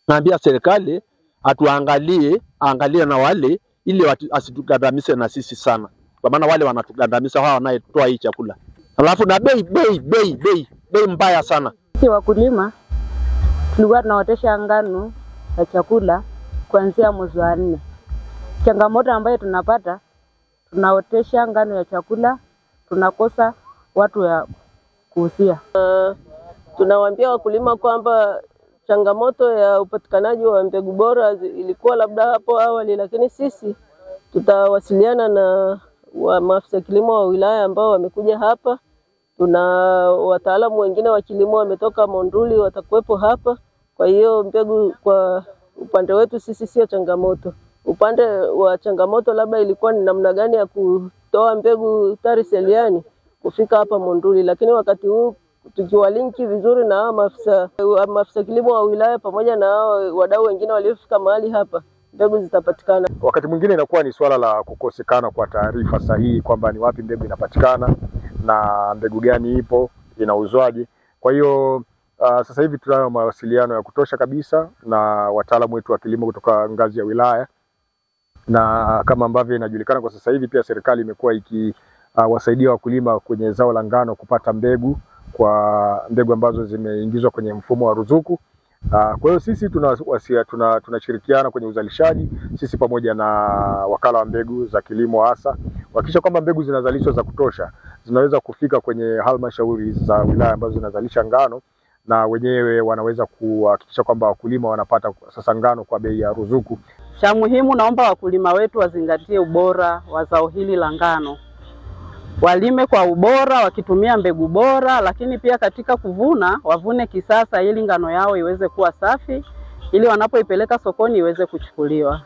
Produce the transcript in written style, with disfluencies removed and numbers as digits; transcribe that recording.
Naambia serikali atuangalie, angalie na wale ili asitugandamize na sisi sana, kwa maana wale wanatugandamiza hao wanayetoa hii chakula. Alafu na bei bei bei bei bei mbaya sana. Sisi wakulima tulikuwa tunaotesha ngano ya chakula kuanzia mwezi wa 4. Changamoto ambayo tunapata, tunaotesha ngano ya chakula tunakosa watu ya kuuzia. Tunawaambia wakulima kwamba changamoto ya upatikanaji wa mbegu bora ilikuwa labda hapo awali, lakini sisi tutawasiliana na maafisa kilimo wa wilaya ambao wamekuja hapa. Tuna wataalamu wengine wa kilimo wametoka Monduli watakuwepo hapa. Kwa hiyo mbegu kwa upande wetu sisi sio changamoto. Upande wa changamoto labda ilikuwa ni namna gani ya kutoa mbegu TARI Seliani kufika hapa Monduli, lakini wakati huu tukiwalinki vizuri na maafisa kilimo wa wilaya pamoja na wadau wengine waliofika mahali hapa, mbegu zitapatikana. Wakati mwingine inakuwa ni swala la kukosekana kwa taarifa sahihi kwamba ni wapi mbegu inapatikana na mbegu gani ipo, inauzwaje. Kwa hiyo sasa hivi tunayo mawasiliano ya kutosha kabisa na wataalamu wetu wa kilimo kutoka ngazi ya wilaya, na kama ambavyo inajulikana kwa sasa hivi pia serikali imekuwa ikiwasaidia wakulima kwenye zao la ngano kupata mbegu, kwa mbegu ambazo zimeingizwa kwenye mfumo wa ruzuku. Kwa hiyo sisi tunashirikiana kwenye uzalishaji, sisi pamoja na wakala wa mbegu za kilimo hasa kuhakikisha kwamba mbegu zinazalishwa za kutosha, zinaweza kufika kwenye halmashauri za wilaya ambazo zinazalisha ngano, na wenyewe wanaweza kuhakikisha kwamba wakulima wanapata sasa ngano kwa bei ya ruzuku. Cha muhimu, naomba wakulima wetu wazingatie ubora wa zao hili la ngano. Walime kwa ubora wakitumia mbegu bora, lakini pia katika kuvuna wavune kisasa ili ngano yao iweze kuwa safi, ili wanapoipeleka sokoni iweze kuchukuliwa.